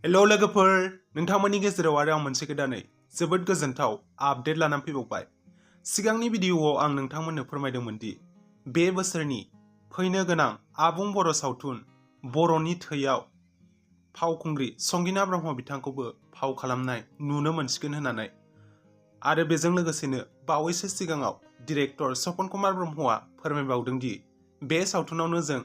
Hello लोगोफोर, नोंथांमोननि गेजेराव आरो आं मोनसे गोदानै जोबोद गोजोनथाव आपडेट लानानै फैबावबाय। सिगांनि भिडिअआव आं नोंथांमोननो फोरमायदोंमोन दि बे बोसोरनि फैनो गोनां आबुं बर' सावथुन बर'नि थैयाव फावखुंग्रि संगिना ब्रह्म बिथांखौबो फाव खालामनाय नुनो मोनसिगोन होननानै। आरो बेजों लोगोसेनो बावैसो सिगाङाव डिरेक्टर सपन कुमार ब्रह्मआ फोरमायबावदों दि बे सावथुनावनो जों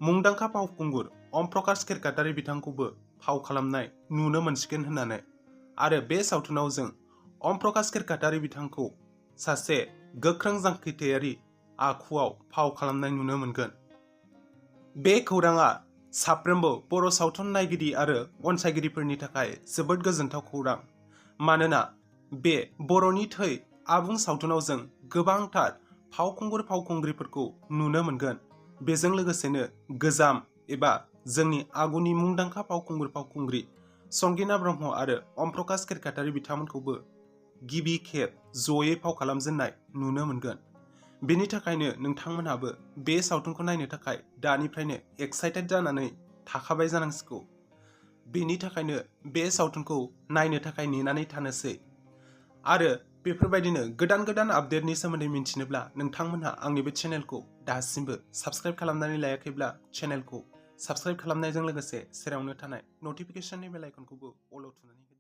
मुंदांखा फावखुंगुर अम प्रकाश केरकाटारि बिथांखौबो फाव खालामनाय नुनो मोनसिगोन होननानै। आरो बे सावथुनाव जों अम प्रकाश केरकाटारि बिथांखौ सासे गोख्रों जांख्रिथायारि आखुआव फाव खालामनाय नुनो मोनगोन। बे खौराङा साफ्रोमबो बर' सावथुन नायगिरि आरो अनसायगिरिफोरनि थाखाय जोबोद गोजोनथाव खौरां। मानोना बे बर'नि थै आबुं सावथुनाव जों गोबांथार फावखुंगुर-फावखुंग्रिफोरखौ नुनो मोनगोन। बेजों लोगोसेनो गोजाम एबा जोंनि आगुनि मुंदांखा फावखुंगुर-फावखुंग्रि संगिना ब्रह्म आरो अम प्रकाश केरकाटारि बिथांमोनखौबो गिबि खेब जयै फाव खालामजेननाय नुनो मोनगोन। बेनि थाखायनो नोंथांमोनहाबो बे सावथुनखौ नायनो थाखाय दानिफ्रायनो एक्साइटेड जानानै थाखाबाय जानांसिगौ। बेनि थाखायनो बे सावथुनखौ नायनो थाखाय नेनानै थानोसै। आरो बेफोरबायदिनो गोदान गोदान आपडेटनि सोमोन्दै मिन्थिनोब्ला नोंथांमोनहा आंनि बे चेनेलखौ दासिमबो साबस्क्राइब खालामनानै लायाखैब्ला चेनेलखौ साबस्क्राइब खालामनायजों लोगोसे सेरावनो थानाय नटिफिकेशननि बेल आइकनखौबो अल आव थुनानै